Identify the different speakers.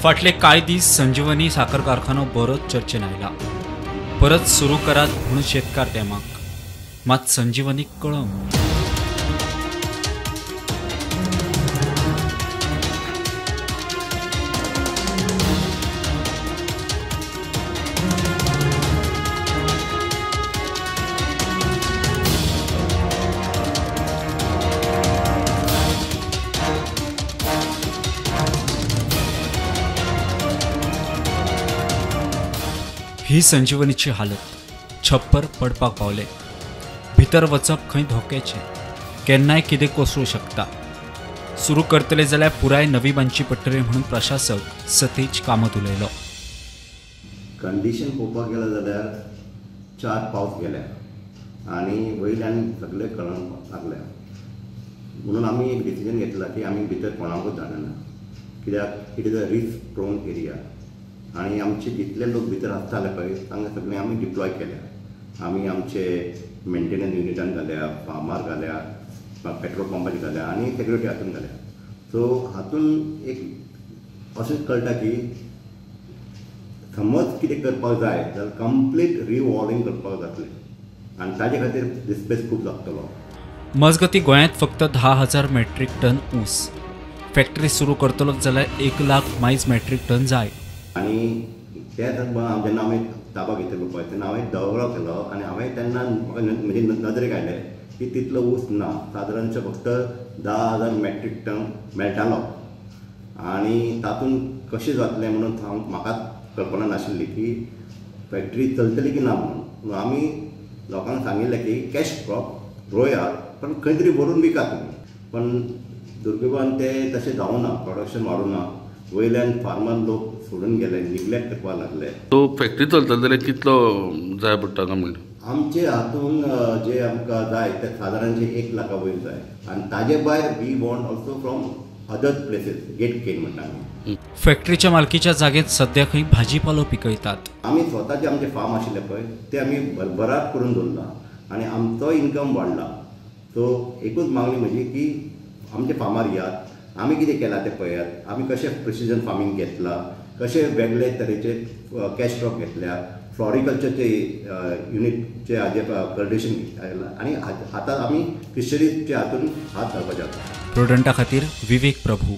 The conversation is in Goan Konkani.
Speaker 1: फाटले कांय दीस संजीवनी साखर कारखानो बरोच चर्चेन आयला. परत सुरू करात म्हणून शेतकार तेमाक, मात संजीवनी कळम. ही संजीवनीची हालत, छप्पर पडपाक पावले. भितर वचप खंय धोक्याचें, केन्नाय कितें कोसळूं शकता. सुरू करतले जाल्यार पुराय नवी बांदची पडटली म्हणून प्रशासक सतेज कामत उलयलो.
Speaker 2: कंडिशन पळोवपाक गेले जाल्यार 4 पावस गेल्या आनी वयल्यान सगळे कळोंक लागल्या, म्हणून आमी एक डिसिजन घेतला की आमी भितर कोणाकूच धाडना, कित्याक it is a risk prone area. आनी आमचे जितले लोक भितर आसताले पळय तांकां सगळे आमी डिप्लॉय केल्या. आमी आमचे मेंटेनन्स युनिटान घाल्या, फार्मार घाल्या, पेट्रोल पंपाचेर घाल्या आनी सेक्युरिटी हातून घाल्या. सो हातून एक अशें कळटा की समज कितें करपाक जाय जाल्यार कंप्लीट रिवॉलिंग करपाक जातलें आनी ताजे खातीर रिस्पेस खूब लागतलो.
Speaker 1: मजगती गोंयांत फक्त 10,000 मेट्रीक टन ऊस फॅक्टरी सुरू करतलो जाल्यार 1 लाख मायज मेट्रीक टन जाय.
Speaker 2: आनी ते जेन्ना आमी ताबा घेतलो पळय तेन्ना हांवें दौरो केलो आनी हांवें तेन्ना म्हाका म्हणजे नदरेक आयलें की तितलो ऊस ना, सादारणशें फक्त 10,000 मेट्रीक टन मेळटालो आनी तातूंत कशें जातलें म्हणून हांव म्हाका कल्पना नाशिल्ली की फॅक्टरी चलतली की ना म्हणून. आमी लोकांक सांगिल्लें की कॅश क्रॉप रोयात पण खंय तरी व्हरून विकात तुमी, पण दुर्दैवान तें तशें जावना, प्रोडक्शन वाडूना, वयल्यान फार्मर लोक सोडून गेले, निग्लेक्ट करपाक लागले.
Speaker 3: तो फॅक्टरी चलतले जाल्यार कितलो जाय पडटा काय म्हणटा?
Speaker 2: आमचे हातून जे आमकां जाय ते सादारणशे 1 लाखा वयर जाय आनी ताजे भायर we want also from other places get cane म्हणटा आमी.
Speaker 1: फॅक्टरीच्या मालकीच्या जागेत सध्या खंय भाजीपालो पिकयतात.
Speaker 2: आमी स्वताचे आमचे फार्म आशिल्ले पळय ते आमी भरभराट करून दवरला आनी आमचो इन्कम वाडला. सो एकूच मागणी म्हजी की आमचे फार्मार येयात, आमी कितें केलां तें पळयात, आमी कशें प्रिसिजन फार्मींग घेतलां, कशें वेगळे तरेचे कॅश क्रॉप घेतल्या, फ्लॉरिकल्चरचे युनिटचे हाजे कल्टिवेशन आयलां आनी आतां आमी फिशरीजच्या हातून हात घालपाचे आसा.
Speaker 1: प्रुडंटा खातीर विवेक प्रभू.